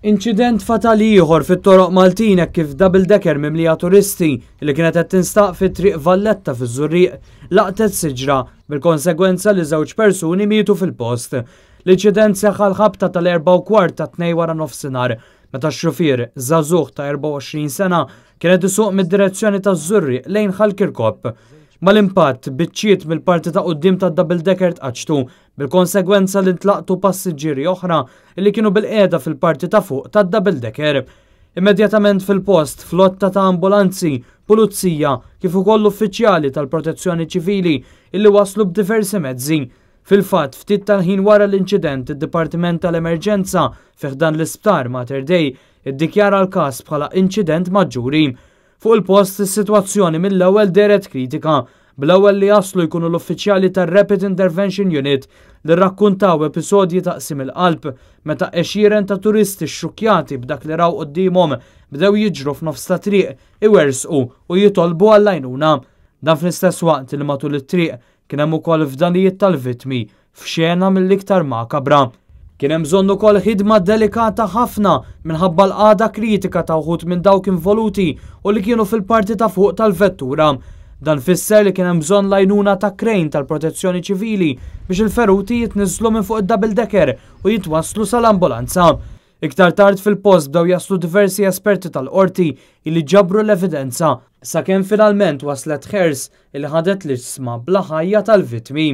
Inċident fatali ieħor fit-toroq Maltin hekk kif double decker mimlija turisti li kienet qed tinstaq fi Triq Valletta fiż-Żurrieq laqtet siġra bil-konsegwenza li żewġ persuni mietu fil-post. L-inċident seħħ għall-ħabta tal-1:45 wara nofsinhar meta x-xufier żagħżugħ ta' 24 sena kien qed isuq mid-direzzjoni taż-Żurrieq lejn Ħal Kirkop. Mal-impatt, biċċiet mill-parti ta' quddiem tad-double decker tqaċċtu bil-konsegwenza li ntlaqtu passiġġieri oħra li kienu bilqiegħda fil-parti ta' fuq tad-double decker. Immedjatament fil-post, flotta ta' ambulanzi, pulizija, kif ukoll uffiċjali tal-Protezzjoni Ċivili illi waslu b'diversi mezzi. Fil-fatt, ftit tal-ħin wara l-inċident, id-Dipartiment tal-Emerġenza fi ħdan l-Isptar Mater Dei iddikjara l-każ bħala inċident maġġuri. Fuq il-post, is-sitwazzjoni mill-ewwel dehret kritika, bl-ewwel li jaslu jkunu l-uffiċjali tar-Rapid Intervention Unit li rrakkuntaw episodji ta' qsim il-qalb meta għexieren ta' turisti xxukkjati b'dak li raw quddiemhom bdew jiġru f'nofs ta' triq iwersqu u jitolbu għall-għajnuna. Dan fl-istess waqt li matul it-triq kien hemm ukoll fdalijiet tal-vittmi f'xena mill-iktar makabra. Kien hemm bżonn ukoll ħidma delikata ħafna minħabba l-qagħda kritika ta' wħud minn dawk involuti u li kienu fil-parti ta' fuq tal-vettura. Dan fisser li kien hemm bżonn l-għajnuna ta' crane tal-Protezzjoni Ċivili biex il-feruti jitniżżlu minn fuq id-double decker u jitwasslu sal-ambulanza. Iktar tard fil-post bdew jaslu diversi esperti tal-qorti illi ġabru l-evidenza sakemm finalment waslet hearse illi ħadet l-iġsma bla ħajja tal-vittmi.